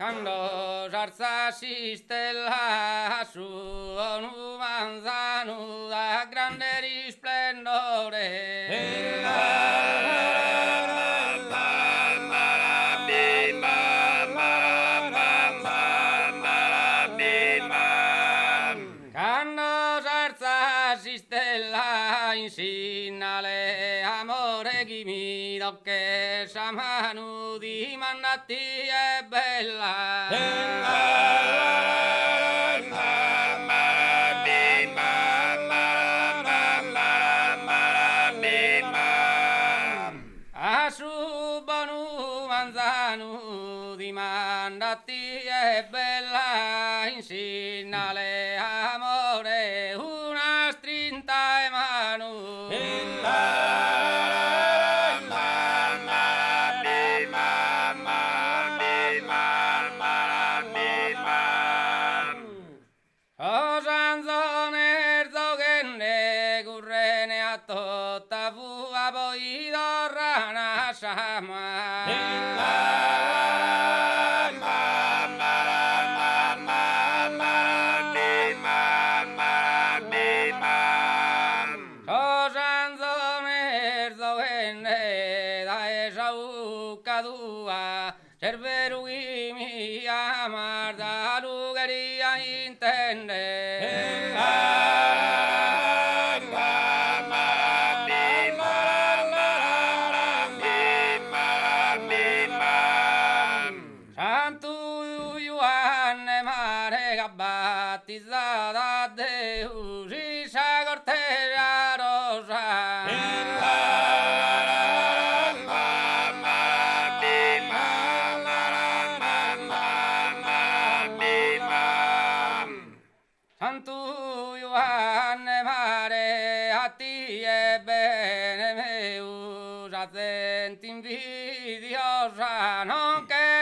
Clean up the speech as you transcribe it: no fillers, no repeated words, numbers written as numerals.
Cando s'alza s'istella su 'onu manzanu da grande risplendore. Cando s'alza s'istella in sinnale amore chi mi tocche sa manu dimando a tie bella. A su bonu manzanu dimando a tie bella in sinnale amore una strinta 'e manu. Sos anzones zoghende currene a tota fua poi torran a sa mama. Sos anzones zoghende dae sa 'ucca tua S'est beru chi mi amas za lu cheria intender. Santu Juanne mare ch'at batizadu a Deus in sa corte 'e sa rosa. Santu Juanne mare a tie bene meu sa zente invidiosa non che.